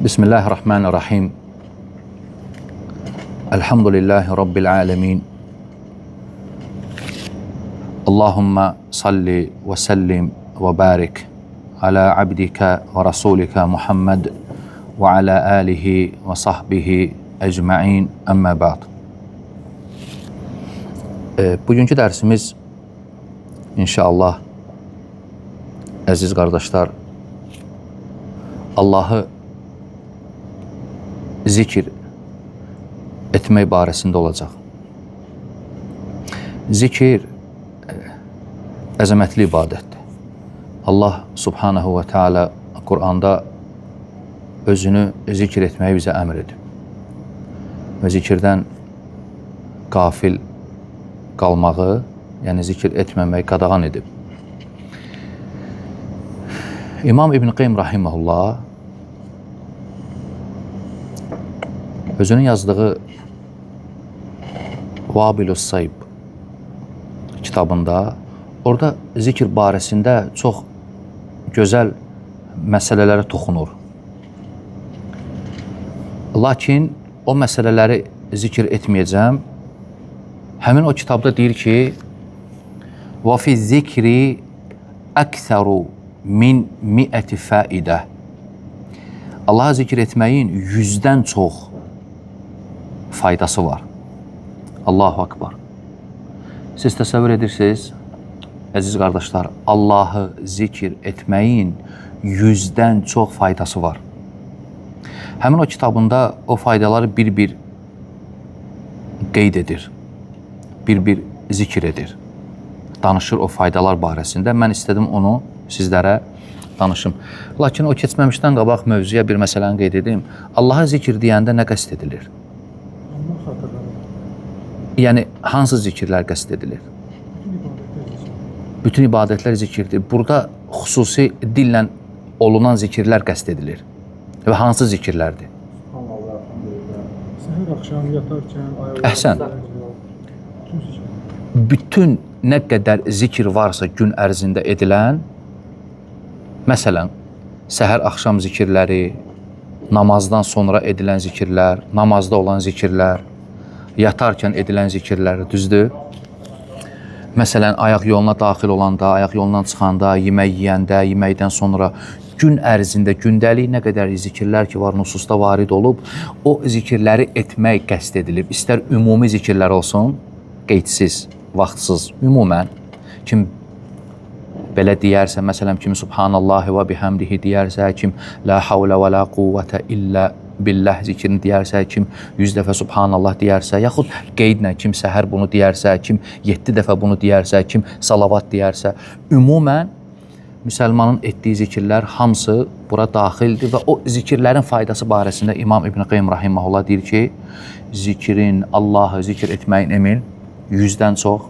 Bismillahirrahmanirrahim. Elhamdülillahi Rabbil alemin. Allahümme salli ve sellim ve barik ala abdika ve rasulika Muhammed ve ala alihi ve sahbihi ecmain, əmmə ba'd. Bugünkü dərsimiz inşallah, əziz qardaşlar, Allahı zikir etmək barəsində olacaq. Zikir əzəmətli ibadətdir. Allah subhanahu və teala Quranda özünü zikir etməyi bizə əmr edib. Və zikirdən qafil qalmağı, yəni zikir etməməyi qadağan edib. İmam İbn Qeym rahimehullah özünün yazdığı Vabilus Sayb kitabında orada zikir barəsində çox gözəl məsələlərə toxunur. Lakin o məsələləri zikir etməyəcəm. Həmin o kitabda deyir ki, "Və fi zikri əksəru min mi'əti faidə." Allahı zikir etməyin 100-dən çox faydası var. Allahu akbar. Siz təsəvvür edirsiniz, əziz qardaşlar, Allahı zikir etməyin 100-dən çox faydası var. Həmin o kitabında o faydaları bir-bir qeyd edir, bir-bir zikir edir. Danışır o faydalar barəsində. Mən istədim onu sizlərə danışım. Lakin o keçməmişdən qabaq mövzuya bir məsələni qeyd edim. Allaha zikir deyəndə nə qəsd edilir? Yəni, hansı zikirlər qəsd edilir? Bütün ibadətlər zikirdir. Burada xüsusi dillə olunan zikirlər qəsd edilir. Və hansı zikirlərdir? Səhər, axşam, yatarkən, ayaq. Əhsən. Bütün nə qədər zikir varsa gün ərzində edilən, məsələn, səhər, axşam zikirləri, namazdan sonra edilən zikirlər, namazda olan zikirlər, yatarkən edilən zikirlər, düzdür? Məsələn, ayaq yoluna daxil olanda, ayaq yolundan çıxanda, yemək yeyəndə, yeməkdən sonra gün ərzində, gündəlik nə qədər zikirlər ki var, nususda varid olub, o zikirləri etmək qəsd edilib. İstər ümumi zikirlər olsun, qeydsiz, vaxtsız, ümumən, kim belə deyərsə, məsələn, kim Subhanallahi və bihamdihi deyərsə, kim La havlə və la quvvətə illə billah zikrini deyərsə, kim 100 dəfə Subhanallah deyərsə, yaxud qeydlə kim səhər bunu deyərsə, kim 7 dəfə bunu deyərsə, kim salavat deyərsə, ümumən müsəlmanın etdiyi zikirlər hamısı bura daxildir və o zikirlərin faydası barəsində İmam İbn Qeym rahimehullah deyir ki, zikrin, Allahı zikir etməyin emin 100-dən çox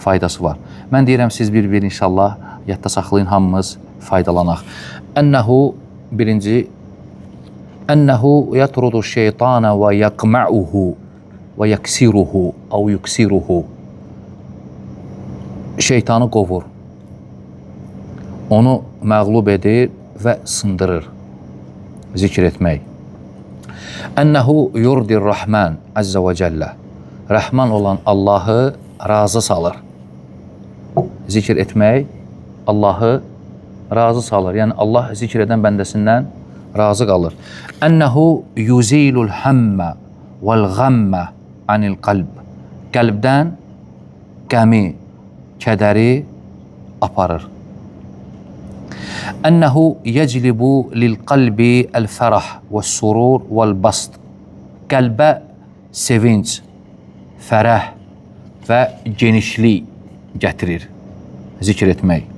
faydası var. Mən deyirəm, siz bir-bir inşallah yadda saxlayın, hamımız faydalanaq. Ənəhu birinci, ənəhu yatrudu şeytana və yaqma'uhu və yaksiruhu əv yuksiruhu. Şeytanı qovur, onu məğlub edir və sındırır. Zikr etmək. Ənəhu yurdir Rahman əzzə və cəllə. Rəhman olan Allahı razı salır. Zikr etmək Allahı razı salır. Yəni Allah zikr edən bəndəsindən razı qalır. Ənəhu yuzilul həmmə vəl qəmmə anil qalb. Qəlbdən qəmi, kədəri aparır. Ənəhu yeclibu lil qalbi el-fərah və-surur vəl-bast. Qəlbə sevinc, fərəh və genişlik gətirir zikr etmək.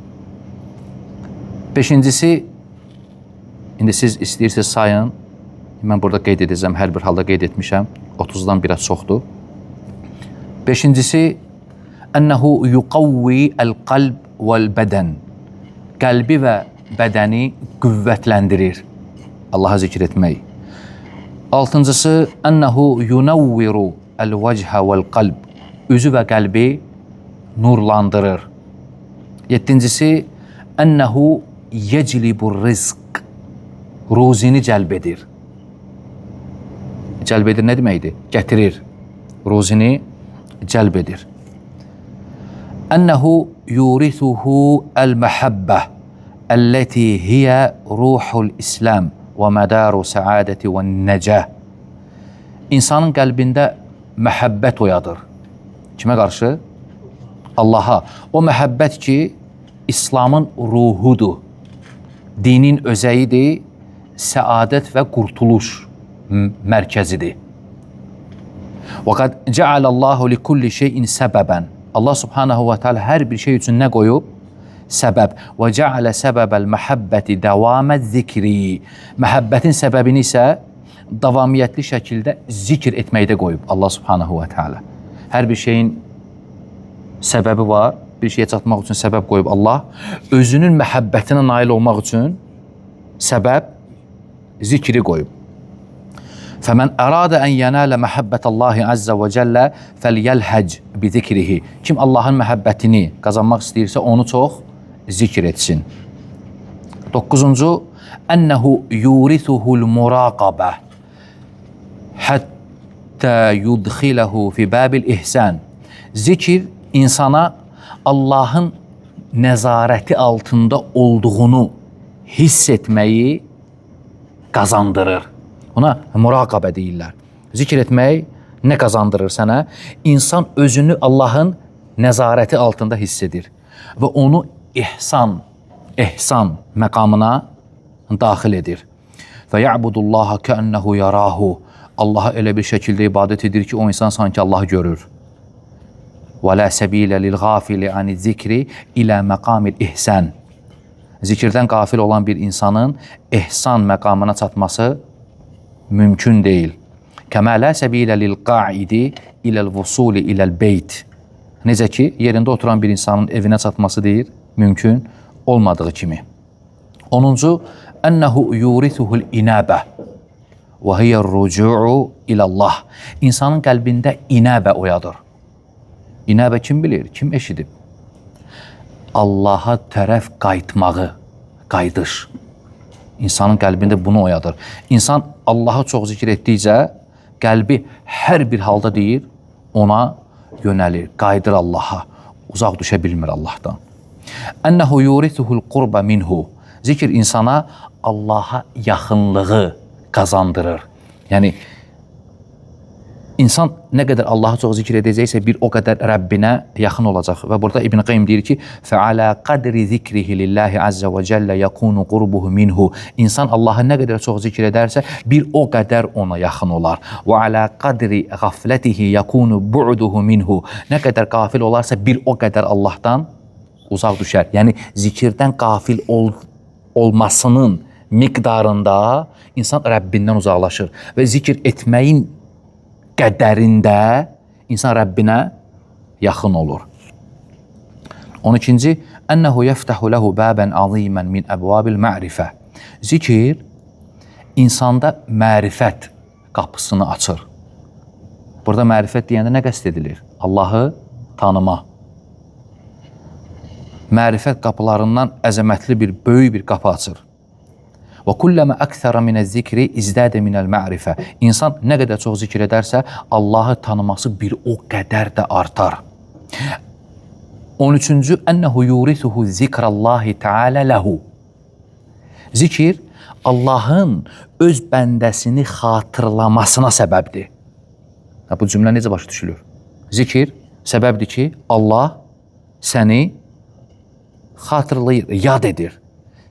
Beşincisi, indi siz istəyirsiniz sayın, mən burada qeyd edəcəm, hər bir halda qeyd etmişəm, 30-dan biraz çoxdur. Beşincisi, ənəhu yuqavvi əl-qalb vəl-bədən. Qəlbi və bədəni qüvvətləndirir. Allaha zikr etmək. Altıncısı, ənəhu yunavviru əl-vəchə vəl-qalb. Üzü və qəlbi nurlandırır. Yeddincisi, ənəhu yeclibur rizq. Ruzini cəlb edir. Cəlb edir nə deməkdir? Gətirir. Ruzini cəlb edir. Ənəhu yurithuhu el-məhəbbə əlləti hiyə ruhul İslam və mədaru səadəti və nəcəh. İnsanın qəlbində məhəbbət oyadır. Kimə qarşı? Allaha. O məhəbbət ki, İslamın ruhudur. Dinin özəyidir, səadət və qurtuluş mərkəzidir. Və qad cəalallahu li kulli şeyin səbəbən. Allah subhanahu və teala hər bir şey üçün nə qoyub? Səbəb. Və cəalə səbəbəl məhəbbəti dəvamə zikri. Məhəbbətin səbəbini isə davamiyyətli şəkildə zikr etməkdə qoyub Allah subhanahu və teala. Hər bir şeyin səbəbi var. Bir şeyə çatmaq üçün səbəb qoyub Allah. Özünün məhəbbətinə nail olmaq üçün səbəb zikri qoyub. Fəmən əradə ən yənələ məhəbbətəllahi əzzə və cəllə fəlyəlhəc bi zikrihi. Kim Allahın məhəbbətini qazanmaq istəyirsə, onu çox zikr etsin. 9-cu, ənəhu yurithuhul muraqabə həttə yudxiləhu fi babil ihsan. Zikir insana Allahın nəzarəti altında olduğunu hiss etməyi qazandırır. Ona muraqabə deyirlər. Zikr etmək nə qazandırır sənə? İnsan özünü Allahın nəzarəti altında hiss edir və onu ihsan məqamına daxil edir. Və ya'budullaha kəənəhu yarahu. Allaha elə bir şəkildə ibadət edir ki, o insan sanki Allahı görür. Və la səbilə lil gafili ani zikri ilə məqamil ihsan. Zikirdən qafil olan bir insanın ihsan məqamına çatması mümkün deyil. Kəmə la səbilə lil qaidi iləl vusuli iləl beyt. Necə ki, yerində oturan bir insanın evinə çatması deyir, mümkün olmadığı kimi. 10-cu, ənəhu yurithuhul inəbə və hiyə-rücu'u ilallah. İnsanın qəlbində inəbə oyadır. İnəbə kim bilir, kim eşidib? Allaha tərəf qayıtmağı, qayıdış. İnsanın qəlbində bunu oyadır. İnsan Allahı çox zikr etdikcə qəlbi hər bir halda deyir, ona yönəlir, qayıdır Allaha. Uzaq düşə bilmir Allahdan. Ənəhu yurithuhul qurba minhu. Zikr insana Allaha yaxınlığı qazandırır. Yəni, İnsan nə qədər Allahı çox zikr edəcəksə, bir o qədər Rəbbinə yaxın olacaq. Və burada İbn Qayyim deyir ki, فَعَلَى قَدْرِ ذِكْرِهِ لِلّٰهِ عَزَّ وَجَلَّ يَكُونُ قُرْبُهُ مِنْهُ. İnsan Allahı nə qədər çox zikr edərsə, bir o qədər ona yaxın olar. وَعَلَى قَدْرِ غَفْلَتِهِ يَكُونُ بُعْدُهُ مِنْهُ. Nə qədər qafil olarsa, bir o qədər Allahdan uzaq düşər. Yəni, zikirdən qafil olmasının miqdarında insan Rəbbindən uzaqlaşır. Və zikr etməyin qədərində insan Rəbbinə yaxın olur. 12-ci, ənəhu yəftəhu ləhu bəbən azimən min əbvabil mərifə. Zikir insanda mərifət qapısını açır. Burada mərifət deyəndə nə qəsd edilir? Allahı tanıma. Mərifət qapılarından əzəmətli bir, böyük bir qapı açır. Və kulləmə əksərə minəz-zikri izdədə minəl-mərifə. İnsan nə qədər çox zikr edərsə, Allahı tanıması bir o qədər də artar. 13-cü, ənəhu yurithuhu zikrallahi teala lehu. Zikir Allahın öz bəndəsini xatırlamasına səbəbdir. Bu cümlə necə başa düşülür? Zikir səbəbdir ki, Allah səni xatırlayır, yad edir.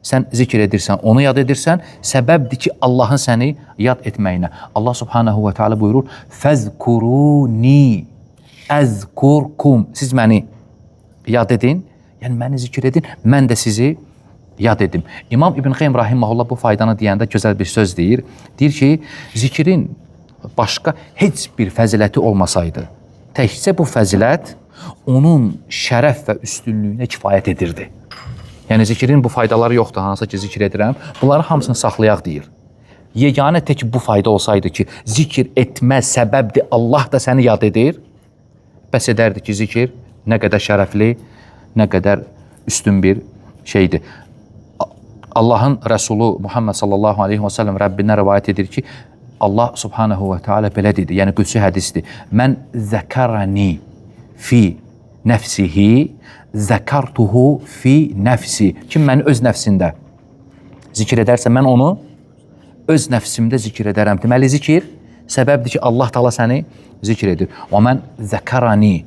Sən zikr edirsən, onu yad edirsən, səbəbdir ki, Allahın səni yad etməyinə. Allah subhanahu və teala buyurur, Fəzkuruni əzkurkum. Siz məni yad edin, yəni məni zikr edin, mən də sizi yad edim. İmam İbn Qayyim rahimehullah bu faydanı deyəndə gözəl bir söz deyir. Deyir ki, zikrin başqa heç bir fəziləti olmasaydı, təkcə bu fəzilət onun şərəf və üstünlüyünə kifayət edirdi. Yəni zikrin bu faydaları yoxdur, hansı ki zikr edirəm. Bunların hamısını saxlayaq deyir. Yeganə tək bu fayda olsaydı ki, zikr etmə səbəbdir, Allah da səni yad edir. Bəs edərdi ki, zikr nə qədər şərəfli, nə qədər üstün bir şeydir. Allahın Rəsulu Muhammed sallallahu aleyhi və səlləm Rəbbindən rivayət edir ki, Allah subhanahu və teala belə dedi, yəni qüdsi hədisdir. Mən zəkarani fi nəfsihi, zəkartuhu fi nəfsi. Kim məni öz nəfsində zikr edərsə, mən onu öz nəfsimdə zikr edərəm. Deməli, zikir səbəbdir ki, Allah Taala səni zikr edir. Və mən zəkarani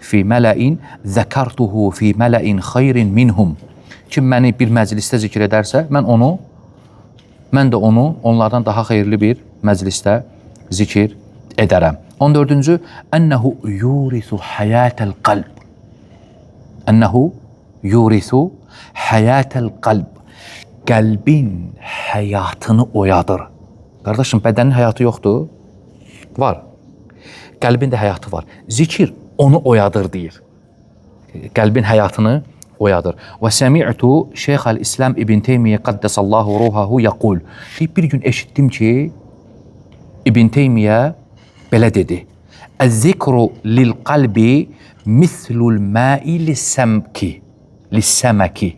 fi mələin, zəkartuhu fi mələin xeyrin minhum. Kim məni bir məclisdə zikr edərsə, mən də onu onlardan daha xeyirli bir məclisdə zikr edərəm. 14-cü, ənəhu yurisu həyətəl qalb. Ənəhu yurisu həyətəl qalb. Qəlbin həyatını oyadır. Qardaşım, bədənin həyatı yoxdur? Var. Qəlbin də həyatı var. Zikir onu oyadır deyir. Qəlbin həyatını oyadır. Və səmi'tu Şeyxəl-İslam İbn Teymiyyə qəddesallahu ruhahu yaqul. Deyir, bir gün eşitdim ki, İbn Teymiyyə belə dedi. Əz-zikru lil-qalbi mislul ma'i lis-semki. Lis-səməki.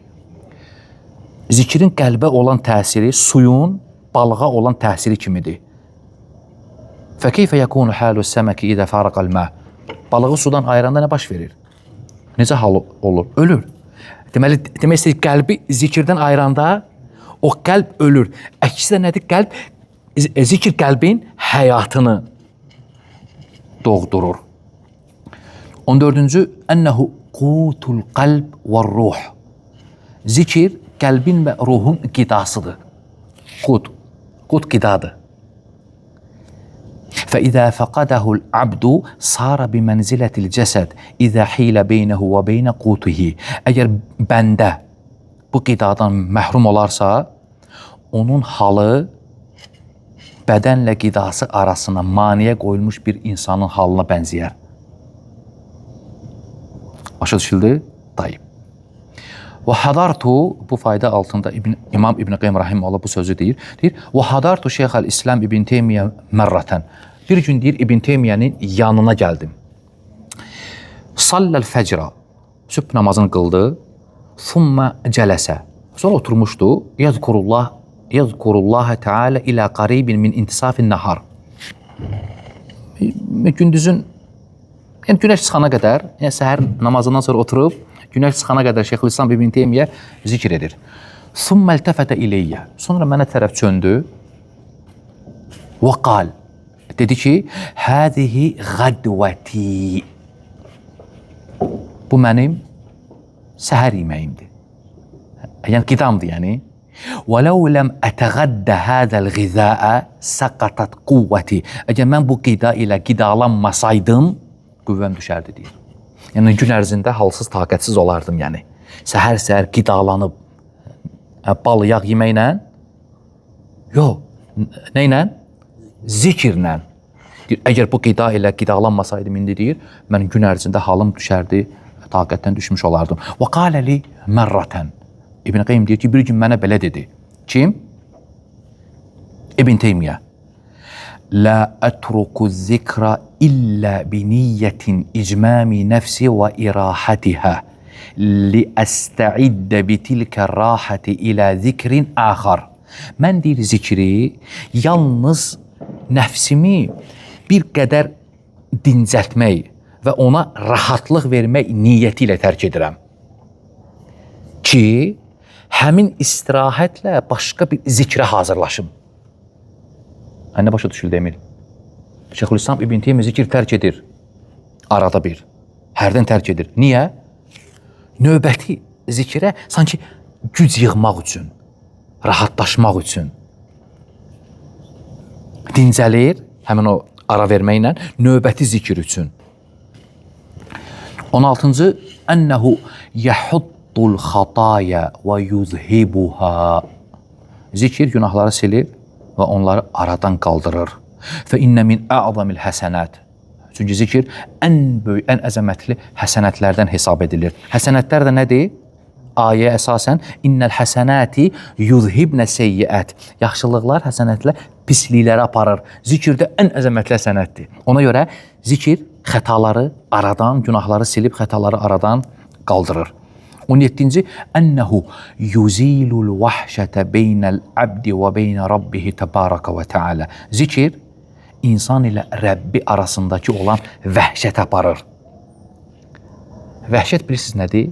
Zikrin qəlbə olan təsiri suyun balığa olan təsiri kimidir. Fəkeyfə yəkunu halu səməki idə faraqal mə. Balığı sudan ayıranda nə baş verir? Necə halı olur? Ölür. Deməli, demək istəyir, qəlbi zikirdən ayıranda o qəlb ölür. Əksi də nədir? Qəlb, zikir qəlbin həyatını doğdurur. 14-cü, ənəhu qutul qalb və ruh. Zikir qəlbin və ruhun qidasıdır. Qut. Qut qidadır. فَإِذَا فَقَدَهُ الْعَبْدُ صَارَ بِمَنْزِلَةِ الْجَسَدِ إِذَا حِيلَ بَيْنَهُ وَبَيْنَ قُوتِهِ. Əgər bəndə bu qidadan məhrum olarsa, onun halı bədənlə qidası arasına maneə qoyulmuş bir insanın halına bənzəyər. Başa düşüldü? Dayıb. Və hadartu, bu fayda altında İmam İbn Qeym rahimehullah bu sözü deyir. Deyir, və hadartu Şeyxəl-İslam İbn Teymiyyə mərrətən. Bir gün deyir, İbn Teymiyyənin yanına gəldim. Salləl fəcrə, sübh namazını qıldı. Thumma cələsə. Sonra oturmuşdu. Yəzkurullah, yəzkurullaha Teala ilə qaribin min intisafin nahar. Gündüzün, yəni günəş çıxana qədər, yəni səhər namazından sonra oturub, günəş çıxana qədər Şeyxülislam İbn Teymiyyə zikr edir. Thumma iltəfətə ileyyə. Sonra mənə tərəf çöndü. Və qal. Dedi ki, Həzihi qədvəti. Bu mənim səhər yeməyimdir. Yəni qidamdır yəni. وَلَوْ لَمْ أَتَغَدَّ هَذَا الْغِذَاءَ سَقَطَتْ قُوَّتِي. Əgər mən bu qida ilə qidalanmasaydım, qüvvəm düşərdi deyir. Yəni gün ərzində halsız, taqətsiz olardım yəni. Səhər-səhər qidalanıb bal, yağ yeməklə, yox, nə ilə? Zikirlə. Deyir, əgər bu qida ilə qidalanmasaydım indi deyir, mən gün ərzində halım düşərdi, taqətdən düşmüş olardım. Və qalə li mərrətən. İbn Qeym deyir ki, bir gün mənə belə dedi. Kim? İbn Teymiyyə. La etruku zikra illa bi niyyetin icmami nefsi ve irahatiha li esta'idde bi tilke rahati ila zikrin axar. Mən deyir zikri yalnız nəfsimi bir qədər dincəltmək və ona rahatlıq vermək niyyəti ilə tərk edirəm. Ki, həmin istirahətlə başqa bir zikrə hazırlaşım. Nə başa düşüldü Emil? Şeyxülislam İbn Teymiyyə zikir tərk edir. Arada bir. Hərdən tərk edir. Niyə? Növbəti zikrə sanki güc yığmaq üçün, rahatlaşmaq üçün dincəlir, həmin o ara verməklə növbəti zikir üçün. 16-cı, ənəhu yəhudul xataya və yuzhibuha. Zikir günahları silir və onları aradan qaldırır. Fə innə min ə'zamil həsənət. Çünki zikir ən böyük, ən əzəmətli həsənətlərdən hesab edilir. Həsənətlər də nədir? Ayə əsasən innəl həsənəti yuzhibnə seyyiət. Yaxşılıqlar, həsənətlər pislikləri aparır. Zikir də ən əzəmətli həsənətdir. Ona görə zikir xətaları aradan, günahları silib xətaları aradan qaldırır. 17-ci, ənəhu yuzilul vahşətə beynəl abdi və beynə rabbihi təbaraka və təalə. Zikir insan ilə Rəbbi arasındakı olan vəhşət aparır. Vəhşət bilirsiniz nədir?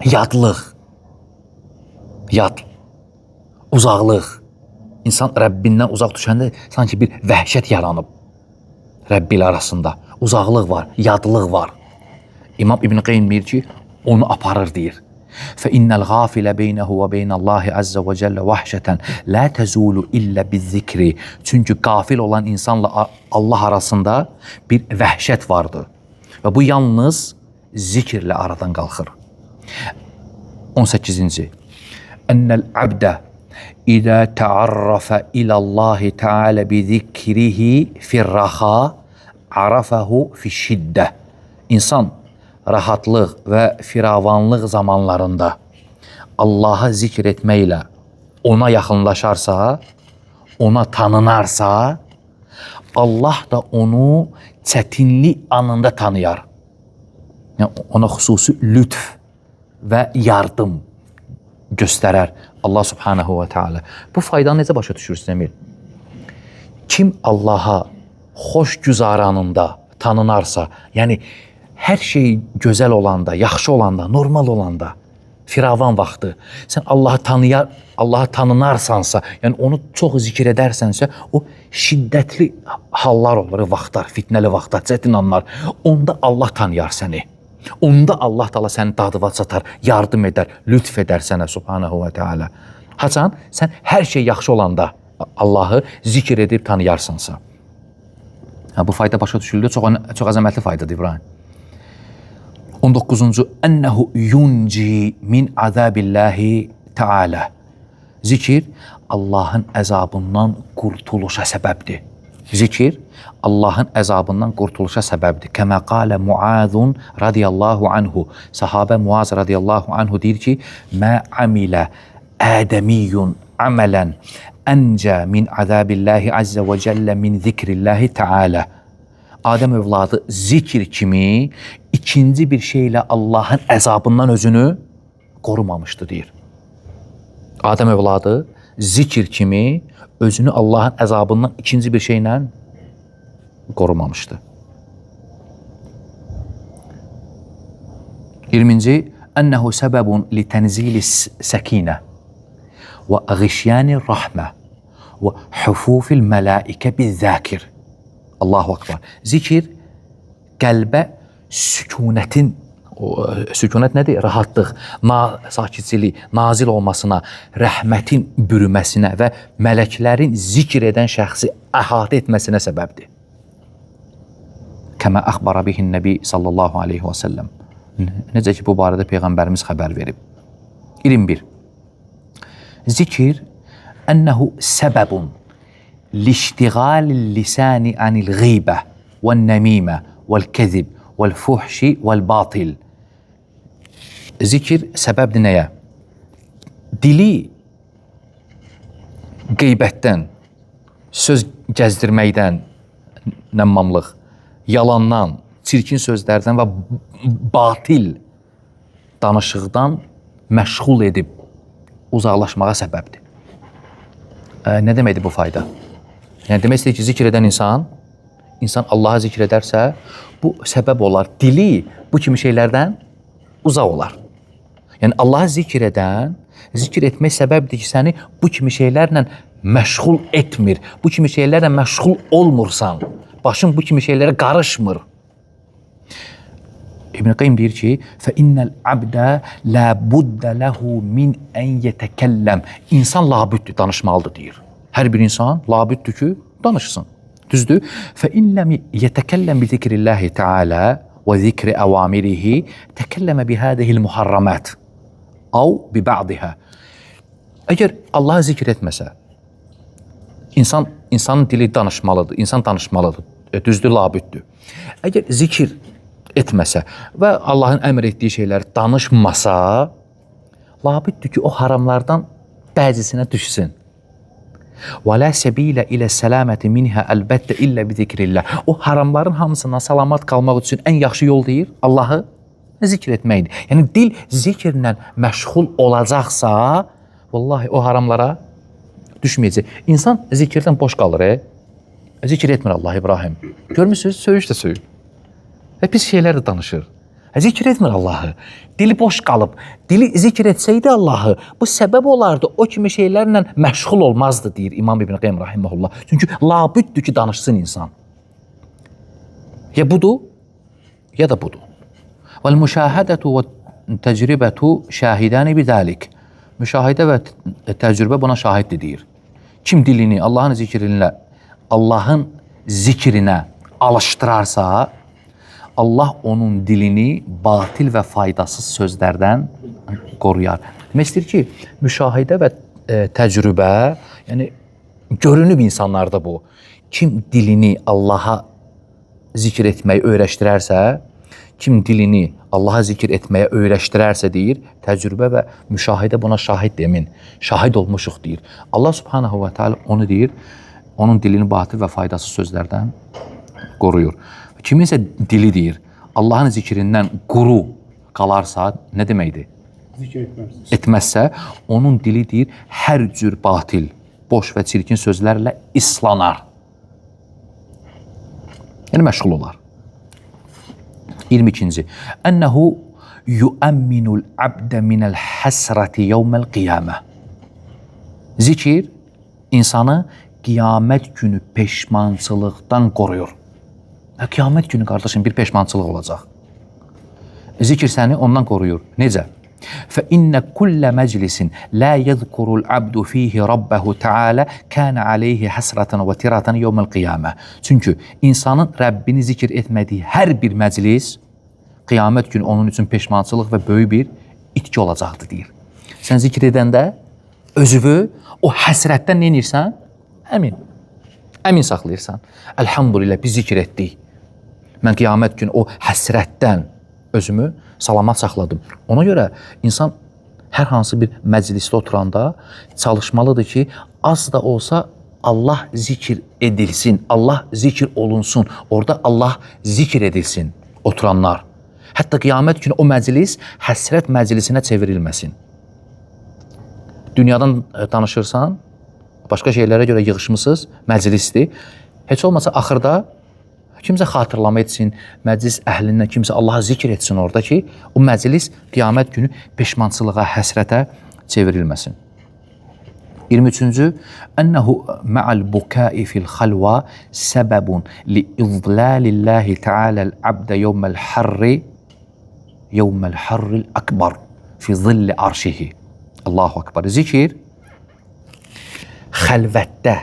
Yadlıq, yad, uzaqlıq. İnsan Rəbbindən uzaq düşəndə sanki bir vəhşət yaranıb Rəbbi ilə arasında. Uzaqlıq var, yadlıq var. İmam İbn Qeym deyir ki, onu aparır deyir. فَاِنَّ الْغَافِلَ بَيْنَهُ وَبَيْنَ اللّٰهِ عَزَّ وَجَلَّ وَحْشَةً لَا تَزُولُ إِلَّا بِالذِّكْرِ. Çünki qafil olan insanla Allah arasında bir vəhşət vardır. Və bu yalnız zikirlə aradan qalxır. 18-ci. Ennel abdə İzə təarrafa ilallahi təalə bi zikrihi firraxa arafahu fi şiddə. İnsan rahatlıq və firavanlıq zamanlarında Allaha zikr etməklə ona yaxınlaşarsa, ona tanınarsa, Allah da onu çətinlik anında tanıyar. Yəni ona xüsusi lütf və yardım göstərər Allah Subhanahu və Teala. Bu faydanı necə başa düşürsünüz Emil? Kim Allaha xoş güzaranında tanınarsa, yəni hər şey gözəl olanda, yaxşı olanda, normal olanda, firavan vaxtı, sən Allahı tanıyar, Allaha tanınarsansa, yəni onu çox zikr edərsənsə, o şiddətli hallar olur, vaxtlar, fitnəli vaxtlar, çətin anlar. Onda Allah tanıyar səni. Onda Allah Taala səni dadıva çatar, yardım edər, lütf edər sənə Subhanahu və Teala. Haçan sən hər şey yaxşı olanda Allahı zikr edib tanıyarsansa. Ha, bu fayda başa düşüldü. Çox çox əzəmətli faydadır İbrahim. 19-cu, ənəhu yunci min azabillahi Teala. Zikir Allahın əzabından qurtuluşa səbəbdir. Zikir Allahın əzabından qurtuluşa səbəbdir. Kəmə qalə Muazun radiyallahu anhu. Sahabə Muaz radiyallahu anhu deyir ki, Mə amilə ədəmiyyun əmələn əncə min azabillahi əzzə və cəllə min zikrillahi təalə. Adəm övladı zikir kimi ikinci bir şeylə Allahın əzabından özünü qorumamışdı deyir. Adəm övladı zikir kimi özünü Allahın əzabından ikinci bir şeylə qorumamışdı. 20-ci, ənəhu səbəbun li tənzili səkinə və ğişyani rəhmə və hufufil mələikə bizzakir. Allahu akbar. Zikir qəlbə sükunətin, sükunət nədir? Rahatlıq, sakitçilik, nazil olmasına, rəhmətin bürüməsinə və mələklərin zikr edən şəxsi əhatə etməsinə səbəbdir. Kəmə əxbara bihin nəbi sallallahu aleyhi və səlləm. Necə ki, bu barədə Peyğəmbərimiz xəbər verib. 21. Zikir ənəhu səbəbun liştiğalil lisani anil gıybə vəl-nəmimə vəl-kəzib vəl-fuhşi vəl-batil. Zikir səbəbdir nəyə? Dili qeybətdən, söz gəzdirməkdən, nəmmamlıq, yalandan, çirkin sözlərdən və batil danışıqdan məşğul edib uzaqlaşmağa səbəbdir. Nə deməkdir bu fayda? Yəni demək istəyir ki, zikr edən insan, insan Allah'a zikr edərsə, bu səbəb olar. Dili bu kimi şeylərdən uzaq olar. Yəni Allah'a zikr edən, zikr etmək səbəbdir ki, səni bu kimi şeylərlə məşğul etmir. Bu kimi şeylərlə məşğul olmursan, başın bu kimi şeylərə qarışmır. İbn Qayyim deyir ki, فَاِنَّ الْعَبْدَ لَا بُدَّ لَهُ مِنْ اَنْ يَتَكَلَّمْ. İnsan labüddür, danışmalıdır deyir. Hər bir insan labüddür ki, danışsın. Düzdür? فَاِنْ لَمْ يَتَكَلَّمْ بِذِكْرِ اللّٰهِ تَعَالَى وَذِكْرِ أَوَامِرِهِ تَكَلَّمَ بِهَذِهِ الْمُحَرَّمَاتِ أَوْ بِبَعْضِهَا. Əgər Allahı zikr etməsə, insanın dili danışmalıdır, insan danışmalıdır. Düzdür, labüddür. Əgər zikir etməsə və Allahın əmr etdiyi şeyləri danışmasa, labüddür ki, o haramlardan bəzisinə düşsün. Və la səbilə ilə səlaməti minhə əlbəttə illə bi zikrillah. O haramların hamısından salamat qalmaq üçün ən yaxşı yol deyir Allahı zikr etməkdir. Yəni dil zikirlə məşğul olacaqsa, vallahi o haramlara düşməyəcək. İnsan zikirdən boş qalır. Zikr etmir Allah İbrahim. Görmüsünüz, söyüş də söyür. Və pis şeylər də danışır. Zikr etmir Allahı. Dili boş qalıb. Dili zikr etsəydi Allahı, bu səbəb olardı o kimi şeylərlə məşğul olmazdı, deyir İmam İbn Qayyim rahimehullah. Çünki labüddür ki, danışsın insan. Ya budur, ya da budur. Vel müşahədetu və təcribətu şahidəni bidəlik. Müşahidə və təcrübə buna şahiddir, deyir. Kim dilini Allahın zikrinə alışdırarsa, Allah onun dilini batil və faydasız sözlərdən qoruyar. Demək istəyir ki, müşahidə və təcrübə, yəni görünüb insanlarda bu. Kim dilini Allaha zikr etməyi öyrəşdirərsə, kim dilini Allaha zikr etməyə öyrəşdirərsə deyir, təcrübə və müşahidə buna şahid emin. Şahid olmuşuq deyir. Allah subhanahu və teala onu deyir, onun dilini batil və faydasız sözlərdən qoruyur. Kiminsə dili deyir, Allahın zikrindən quru qalarsa, nə deməkdir? Zikr etməz. Etməzsə, onun dili deyir, hər cür batil, boş və çirkin sözlərlə islanar. Yəni məşğul olar. 22-ci. Ənəhu yuəmminul abdə minəl həsrəti yevməl qiyamə. Zikir insanı qiyamət günü peşmançılıqdan qoruyur. Qiyamət günü qardaşım bir peşmançılıq olacaq. Zikir səni ondan qoruyur. Necə? Fə innə kullə məclisin la yezkurul abdu fihi rabbahu taala kana aleyhi hasratan və tiratan yevməl qiyamə. Çünki insanın Rəbbini zikr etmədiyi hər bir məclis qiyamət günü onun üçün peşmançılıq və böyük bir itki olacaqdır, deyir. Sən zikr edəndə özünü o həsrətdən nə edirsən? Əmin. Əmin saxlayırsan. Elhamdülillah biz zikr etdik. Mən qiyamət günü o həsrətdən özümü salamat saxladım. Ona görə insan hər hansı bir məclisdə oturanda çalışmalıdır ki, az da olsa Allah zikr edilsin, Allah zikr olunsun. Orada Allah zikr edilsin oturanlar. Hətta qiyamət günü o məclis həsrət məclisinə çevrilməsin. Dünyadan danışırsan, başqa şeylərə görə yığışmısınız, məclisdir. Heç olmasa axırda kimsə xatırlama etsin, məclis əhlindən kimsə Allahı zikr etsin orada ki, o məclis qiyamət günü peşmançılığa, həsrətə çevrilməsin. 23-cü, ənəhu mə'əl bukai fil xalva səbəbun li izlalillahi təaləl abdə yevməl harril akbar fi zilli arşihi. Allahu akbar. Zikir xəlvətdə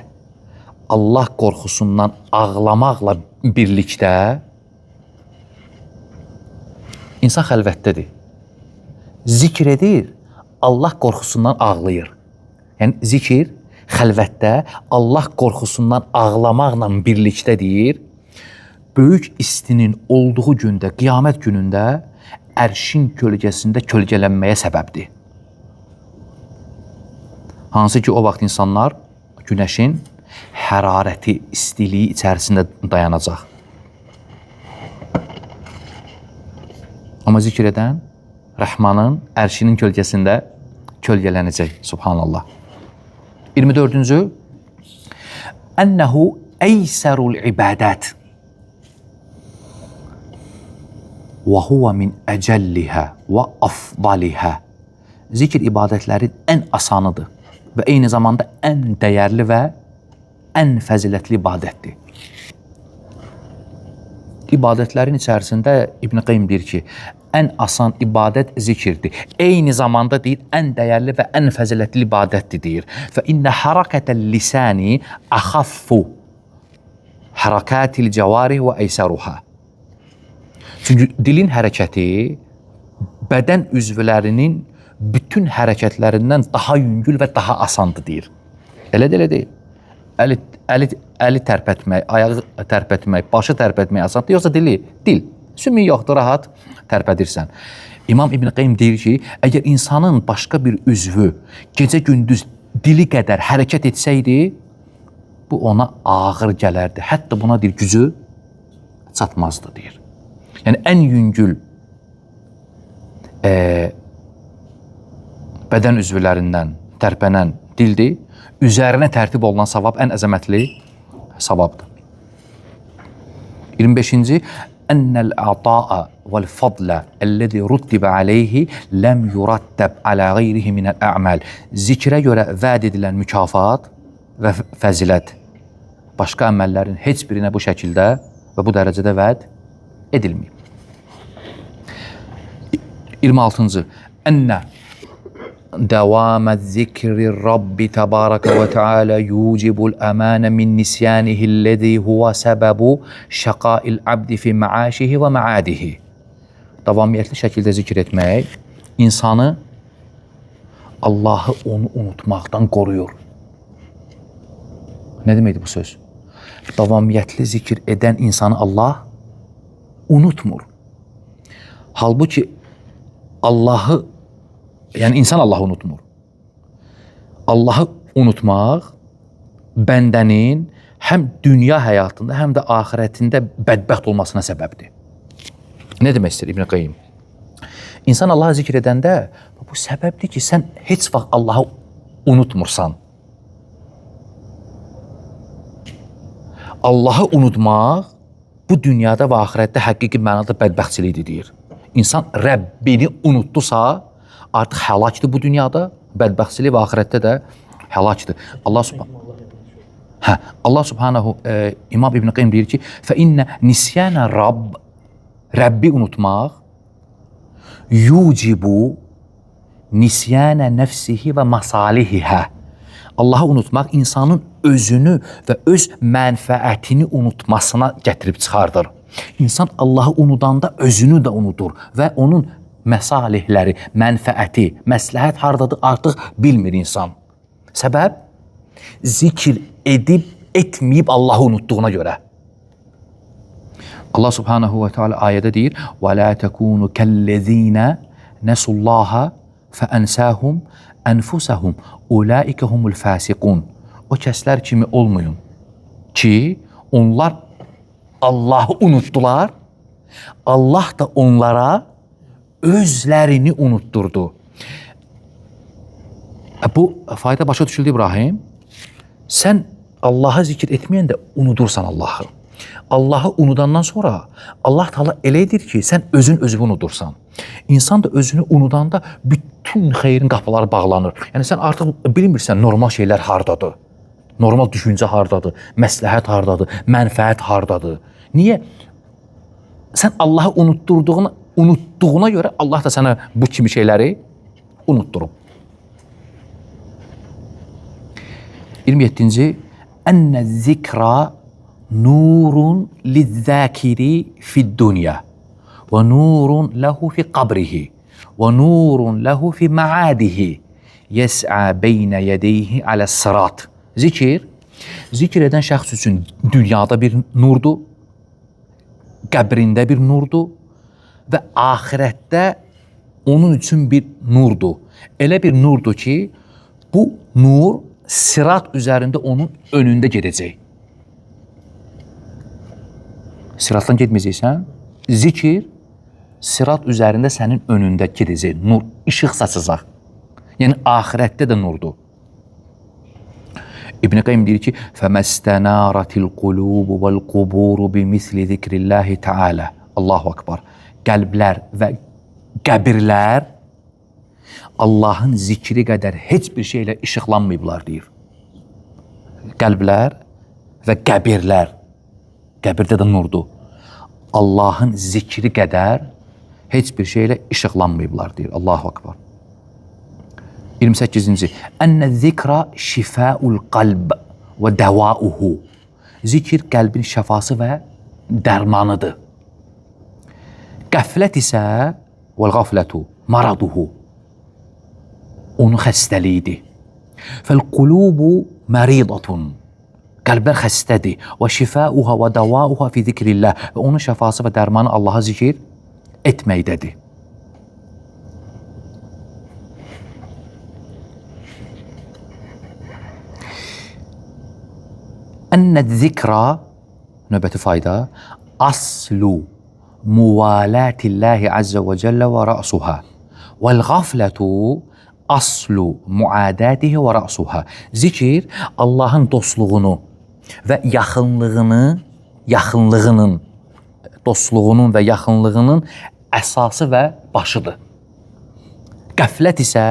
Allah qorxusundan ağlamaqla birlikdə insan xəlvətdədir. Zikr edir, Allah qorxusundan ağlayır. Yəni zikir xəlvətdə Allah qorxusundan ağlamaqla birlikdə deyir, böyük istinin olduğu gündə, qiyamət günündə ərşin kölgəsində kölgələnməyə səbəbdir. Hansı ki o vaxt insanlar günəşin hərarəti, istiliyi içərisində dayanacaq. Amma zikr edən Rəhmanın ərşinin kölgəsində kölgələnəcək. Subhanallah. 24-cü, ənəhu əysərul ibadət və huvə min əcəllihə və afdalihə. Zikr ibadətlərin ən asanıdır və eyni zamanda ən dəyərli və ən fəzilətli ibadətdir. İbadətlərin içərisində İbn Qayyim deyir ki, ən asan ibadət zikirdir. Eyni zamanda deyir, ən dəyərli və ən fəzilətli ibadətdir deyir. Fə innə harakətəl lisani əxaffu hərakatil cəvarih və eysəruhə. Çünki dilin hərəkəti bədən üzvlərinin bütün hərəkətlərindən daha yüngül və daha asandır deyir. Elə də elə deyil. Əli tərpətmək, ayağı tərpətmək, başı tərpətmək asandır. Yoxsa dili, dil. Sümüyü yoxdur, rahat tərpədirsən. İmam İbn Qayyim deyir ki, əgər insanın başqa bir üzvü gecə-gündüz dili qədər hərəkət etsəydi, Bu ona ağır gələrdi. Hətta buna deyir, gücü çatmazdı, deyir. Yəni, ən yüngül bədən üzvlərindən tərpənən dildir. Üzərinə tərtib olunan savab ən əzəmətli savabdır. 25-ci, Ennel a'ta'a vel fadla ellezî ruttibe aleyhi lem yuratteb ala gayrihi minel a'mal. Zikrə görə vəd edilən mükafat və fəzilət başqa əməllərin heç birinə bu şəkildə və bu dərəcədə vəd edilməyib. 26-cı, Ennə dəvamə zikri Rabbi təbarəkə və teala yucibul əmanə min nisyanihi huve səbəbu şəqail abdi fi məaşihi və məadihi. Davamiyyətli şəkildə zikr etmək insanı Allahı onu unutmaqdan qoruyur. Nə deməkdir bu söz? Davamiyyətli zikr edən insanı Allah unutmur. Halbuki Allahı, yəni insan Allahı unutmur. Allahı unutmaq bəndənin həm dünya həyatında, həm də axirətində bədbəxt olmasına səbəbdir. Nə demək istəyir İbn Qayyim? İnsan Allahı zikr edəndə bu səbəbdir ki, sən heç vaxt Allahı unutmursan. Allahı unutmaq bu dünyada və axirətdə həqiqi mənada bədbəxtçilikdir, deyir. İnsan Rəbbini unutdusa, artıq həlakdır bu dünyada, bədbəxtçilik və axirətdə də həlakdır. Allah Subhanahu İmam İbn Qayyim deyir ki, "Fə innə nisyana Rabb", Rəbbi unutmaq yucibu nisyana nəfsihi və masalihihə. Allahı unutmaq insanın özünü və öz mənfəətini unutmasına gətirib çıxardır. İnsan Allahı unudanda özünü də unudur və onun məsalihləri, mənfəəti, məsləhət hardadır artıq bilmir insan. Səbəb? Zikr edib, etməyib Allahı unutduğuna görə. Allah Subhanahu və Teala ayədə deyir: "Və la takunu kellezina nesullaha feensahum enfusahum ulaika humul fasiqun." O kəslər kimi olmayın ki, onlar Allahı unutdular. Allah da onlara özlərini unutturdu. Bu fayda başa düşüldü İbrahim. Sən Allahı zikr etməyəndə unudursan Allahı. Allahı unudandan sonra Allah Teala elə edir ki, sən özün özünü unudursan. İnsan da özünü unudanda bütün xeyrin qapıları bağlanır. Yəni sən artıq bilmirsən normal şeylər hardadır. Normal düşüncə hardadır, məsləhət hardadır, mənfəət hardadır. Niyə? Sən Allahı unutduğuna görə Allah da sənə bu kimi şeyləri unutdurub. 27-ci, Ennə zikra nurun lizzakiri fid-dunya və nurun lehu fi qabrihi və nurun lehu fi maadihi yes'a beynə yedeyhi aləs-sırat. Zikir, zikr edən şəxs üçün dünyada bir nurdur, qəbrində bir nurdur və axirətdə onun üçün bir nurdur. Elə bir nurdur ki, bu nur sirat üzərində onun önündə gedəcək. Siratdan getməyəcəksən, zikir sirat üzərində sənin önündə gedəcək, nur, işıq saçacaq. Yəni axirətdə də nurdur. İbn Qayyim deyir ki, "Fəməstənaratil qulubu vel quburu bimisli zikrillahi taala." Allahu akbar. Qəlblər və qəbirlər Allahın zikri qədər heç bir şeylə işıqlanmayıblar, deyir. Qəlblər və qəbirlər, qəbirdə də nurdur. Allahın zikri qədər heç bir şeylə işıqlanmayıblar, deyir. Allahu akbar. 28-ci, Ennə zikra şifaul qalb və dəvauhu. Zikir qəlbin şəfası və dərmanıdır. Qəflət isə vəl qaflətu maraduhu. Onun xəstəliyidir. Fəl qulubu məridatun. Qəlblər xəstədir. Və şifauha və dəvauha fi zikrillah. Və onun şəfası və dərmanı Allaha zikir etməkdədir. Ənə zikra, növbəti fayda, aslu muvalatillahi azza və cəllə və ra'suha. Vəl-qaflətu aslu muadatihi və ra'suha. Zikir Allahın dostluğunu və yaxınlığını, yaxınlığının, dostluğunun və yaxınlığının əsası və başıdır. Qəflət isə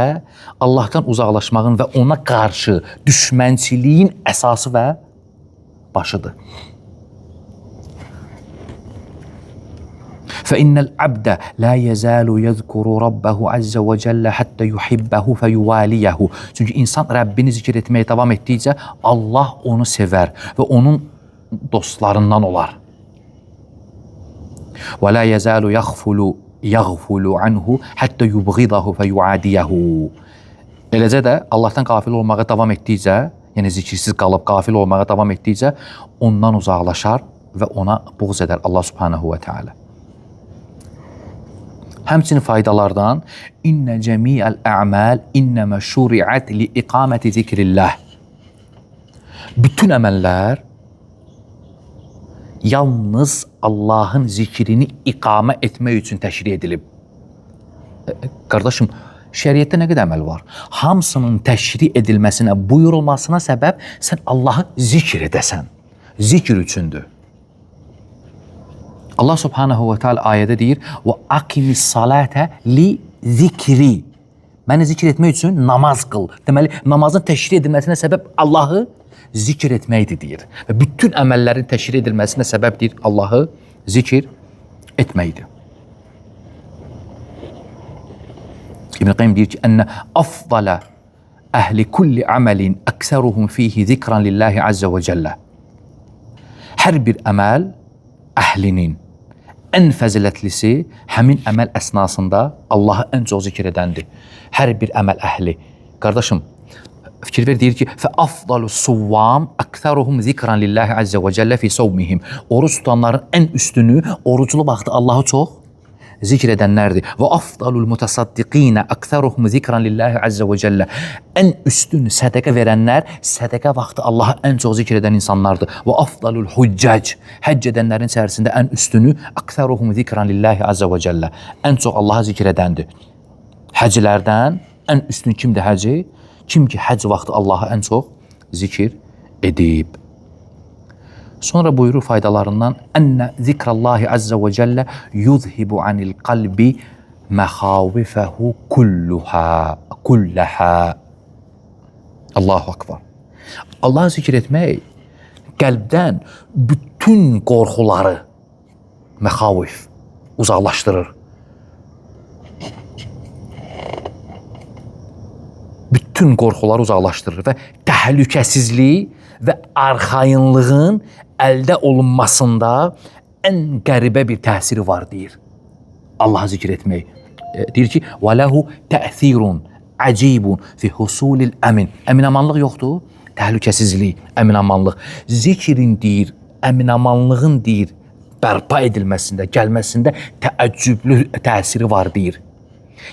Allahdan uzaqlaşmağın və ona qarşı düşmənçiliyin əsası və başıdır. فإن العبد لا يزال يذكر ربه عز وجل حتى يحبه فيواليه. Çünki insan Rəbbini zikr etməyə davam etdikcə Allah onu sevər və onun dostlarından olar. Və la yazalu yaghfulu anhu hatta yubghidahu feyuadiyahu. Eləcə də Allahdan qafil olmağa davam etdikcə, yəni zikirsiz qalıb qafil olmağa davam etdikcə ondan uzaqlaşar və ona buğz edər Allah Subhanahu və Teala. Həmçinin faydalardan innə cəmiəl ə'mal innəmə şuri'ət li iqaməti zikrillah. Bütün əməllər yalnız Allahın zikrini iqamə etmək üçün təşri edilib. Qardaşım, şəriətdə nə qədər əməl var? Hamısının təşri edilməsinə, buyurulmasına səbəb sən Allahı zikr edəsən. Zikr üçündür. Allah Subhanahu və Teala ayədə deyir: "Və aqimis salate li zikri." Məni zikr etmək üçün namaz qıl. Deməli, namazın təşri edilməsinə səbəb Allahı zikr etməkdir deyir. Və bütün əməllərin təşri edilməsinə səbəb deyir Allahı zikr etməkdir. İbn Qayyim deyir ki, "Ənə afdala əhli kulli amalin əksəruhum fihi zikran lillahi azza və cəllə." Hər bir əməl əhlinin ən fəzilətlisi həmin əməl əsnasında Allahı ən çox zikr edəndir. Hər bir əməl əhli. Qardaşım, fikir ver, deyir ki, فَأَفْضَلُ الصُّوَّامِ أَكْثَرُهُمْ ذِكْرًا لِلّٰهِ عَزَّ وَجَلَّ فِي صَوْمِهِمْ. Oruc tutanların ən üstünü oruclu vaxtı Allahı çox zikr edənlərdir. Və afdalul mutasaddiqina aktharuhum zikran lillahi azza və cəllə. Ən üstün sədaqə verənlər sədaqə vaxtı Allahı ən çox zikr edən insanlardır. Və afdalul huccac, həcc edənlərin içərisində ən üstünü aktharuhum zikran lillahi azza və cəllə. Ən çox Allahı zikr edəndir. Həccilərdən ən üstün kimdir həci? Kim ki həcc vaxtı Allahı ən çox zikr edib. Sonra buyurur faydalarından ənə zikrallahi azza və cəllə yuzhibu anil qalbi məxavifəhu kulluha, kullaha. Allahu akbar. Allahı zikr etmək qəlbdən bütün qorxuları, məxavif uzaqlaşdırır. Bütün qorxuları uzaqlaşdırır və təhlükəsizliyi və arxayınlığın əldə olunmasında ən qəribə bir təsiri var deyir. Allahı zikr etmək. Deyir ki, وَلَهُ تَأْثِيرٌ عَجِيبٌ فِي حُصُولِ الْأَمِنِ. Əminamanlıq yoxdur, təhlükəsizlik, əminamanlıq. Zikrin deyir, əminamanlığın deyir, bərpa edilməsində, gəlməsində təəccüblü təsiri var deyir.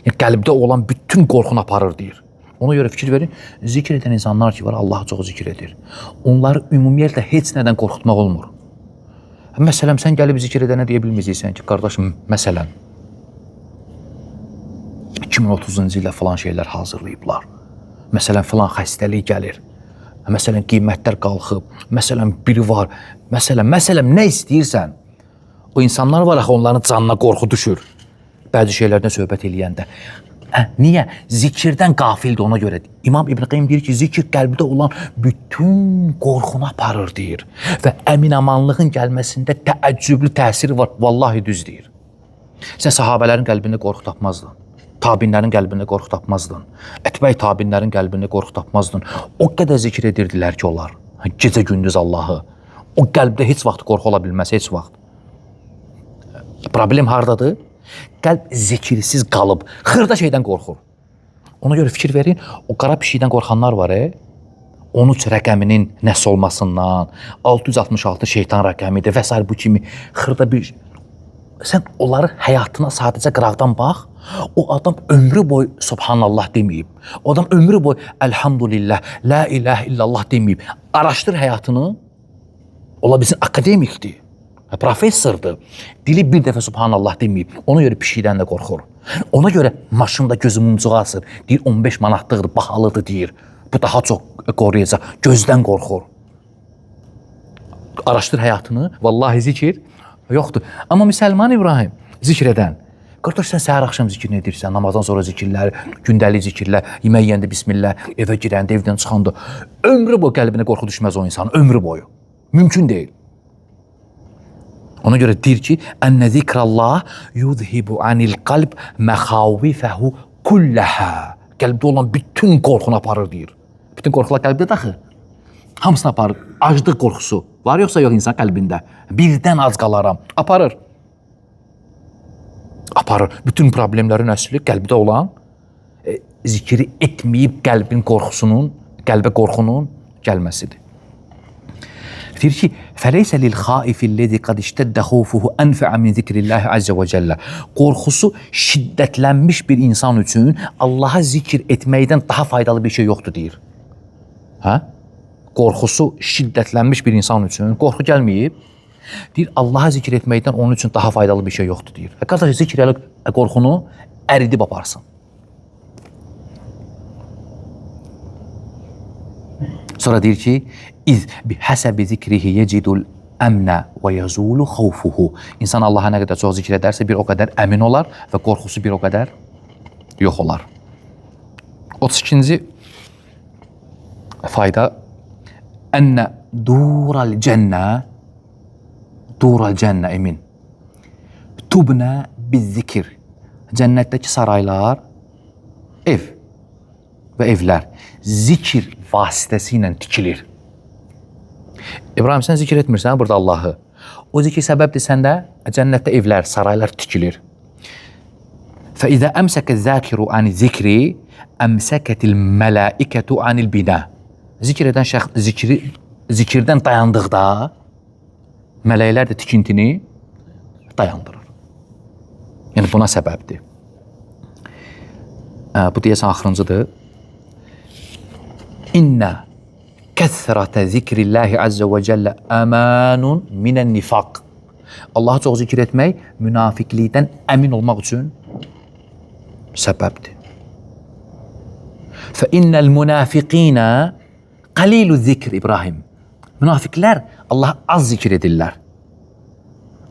Yəni qəlbdə olan bütün qorxunu aparır deyir. Ona görə fikir verin, zikr edən insanlar ki var, Allahı çox zikr edir. Onları ümumiyyətlə heç nədən qorxutmaq olmur. Məsələn, sən gəlib zikr edənə deyə bilməyəcəksən ki, qardaşım, məsələn, 2030-cu ildə filan şeylər hazırlayıblar. Məsələn, filan xəstəlik gəlir. Məsələn, qiymətlər qalxıb. Məsələn, biri var. Məsələn, nə istəyirsən? O insanlar var axı, onların canına qorxu düşür. Bəzi şeylərdən söhbət eləyəndə. Niyə? Zikirdən qafildir ona görə. İmam İbn Qayyim deyir ki, zikir qəlbdə olan bütün qorxunu aparır deyir. Və əminamanlığın gəlməsində təəccüblü təsiri var. Vallahi düz deyir. Sən sahabələrin qəlbində qorxu tapmazdın. Tabinlərin qəlbində qorxu tapmazdın. Ətbəy tabinlərin qəlbində qorxu tapmazdın. O qədər zikr edirdilər ki onlar. Gecə gündüz Allahı. O qəlbdə heç vaxt qorxu ola bilməz, heç vaxt. Problem hardadır? Qəlb zikirsiz qalıb, xırda şeydən qorxur. Ona görə fikir verin, o qara pişikdən qorxanlar var, 13 rəqəminin nəs olmasından, 666 şeytan rəqəmidir və s. bu kimi xırda bir... Sən onları həyatına sadəcə qıraqdan bax, o adam ömrü boyu Subhanallah deməyib. O adam ömrü boyu Elhamdülillah, La ilahe illallah deməyib. Araşdır həyatını, Ola bilsin akademikdir, professordur. Dili bir dəfə Subhanallah deməyib. Ona görə pişikdən də qorxur. Ona görə maşında gözü mumcuğa asır. Deyir 15 manatlıqdır, bahalıdır deyir. Bu daha çox qoruyacaq. Gözdən qorxur. Araşdır həyatını. Vallahi zikir yoxdur. Amma müsəlman İbrahim zikr edən. Qardaş, sən səhər axşam zikrini edirsən, namazdan sonra zikirlər, gündəlik zikirlər, yemək yeyəndə bismillah, evə girəndə, evdən çıxanda ömrü boyu qəlbinə qorxu düşməz o insanın, ömrü boyu. Mümkün deyil. Ona görə deyir ki, ənə zikrallah yuzhibu anil qalb məxavifəhu kulləhə. Qəlbdə olan bütün qorxunu aparır deyir. Bütün qorxular qəlbdə axı. Hamısını aparır. Aclıq qorxusu var yoxsa yox insan qəlbində? Birdən ac qalaram. Aparır. Aparır. Bütün problemlərin əsli qəlbdə olan zikri etməyib qəlbin qorxusunun, qəlbə qorxunun gəlməsidir. Deyir ki, fəleysə lil xaifillezî qad iştəddə xawfuhu ənfə'a min zikrillahi azze və cəllə. Qorxusu şiddətlənmiş bir insan üçün Allaha zikr etməkdən daha faydalı bir şey yoxdur deyir. Hə? Qorxusu şiddətlənmiş bir insan üçün qorxu gəlməyib. Deyir, Allaha zikr etməkdən onun üçün daha faydalı bir şey yoxdur deyir. Qardaş, zikr elə qorxunu əridib aparsın. Sonra deyir ki, İz bihəsəbi zikrihi yecidul əmnə və yazulu xawfuhu. İnsan Allaha nə qədər çox zikr edərsə, bir o qədər əmin olar və qorxusu bir o qədər yox olar. 32-ci fayda ənə dural cənnə dural cənnə emin tubnə bizzikir. Cənnətdəki saraylar, ev və evlər zikir vasitəsilə tikilir. İbrahim, sən zikr etmirsən burada Allahı. O zikir səbəbdir səndə cənnətdə evlər, saraylar tikilir. Fəizə əmsəkə zəkiru ani zikri, əmsəkətil mələikətu anil binə. Zikr edən şəxs zikirdən dayandıqda mələklər də tikintini dayandırır. Yəni buna səbəbdir. Bu deyəsən axırıncıdır. İnnə kəsrətə zikrillahi azze və cəllə əmanun minən nifaq. Allahı çox zikr etmək münafiqlikdən əmin olmaq üçün səbəbdir. Fə innəl münafiqinə qalilu zikr İbrahim. Münafiqlər Allahı az zikr edirlər.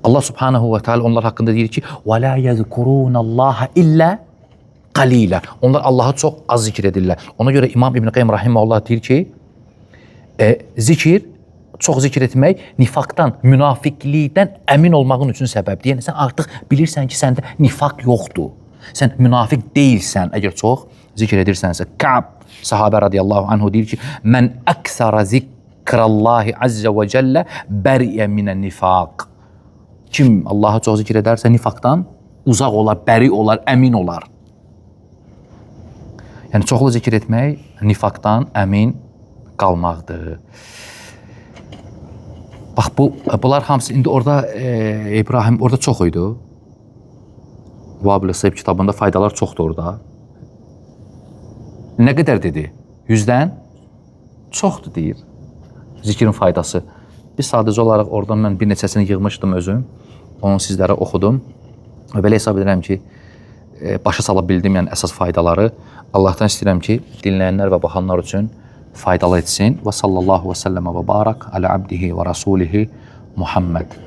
Allah subhanahu və teala onlar haqqında deyir ki: "Və la yezkurunallaha illə qalilə." Onlar Allahı çox az zikr edirlər. Ona görə İmam İbn Qayyim rahimehullah deyir ki, zikir, çox zikr etmək nifaqdan, münafiqlikdən əmin olmağın üçün səbəbdir. Yəni sən artıq bilirsən ki, səndə nifaq yoxdur. Sən münafiq deyilsən əgər çox zikr edirsənsə. Ka'b sahabə radiyallahu anhu deyir ki, "Mən əksara zikrallahi azze və cəllə bəriyə minən nifaq." Kim Allahı çox zikr edərsə nifaqdan uzaq olar, bəri olar, əmin olar. Yəni çoxlu zikr etmək nifaqdan əmin qalmaqdır. Bax bunlar hamısı indi orada İbrahim orada çox idi. Vabil Sayib kitabında faydalar çoxdur orada. Nə qədər dedi? 100-dən çoxdur deyir. Zikrin faydası. Biz sadəcə olaraq oradan mən bir neçəsini yığmışdım özüm. Onu sizlərə oxudum. Və belə hesab edirəm ki, başa sala bildim, yəni əsas faydaları. Allahdan istəyirəm ki, dinləyənlər və baxanlar üçün faydalı etsin. Və sallallahu və səlləmə və barak alə abdihi və rasulihi Muhammed.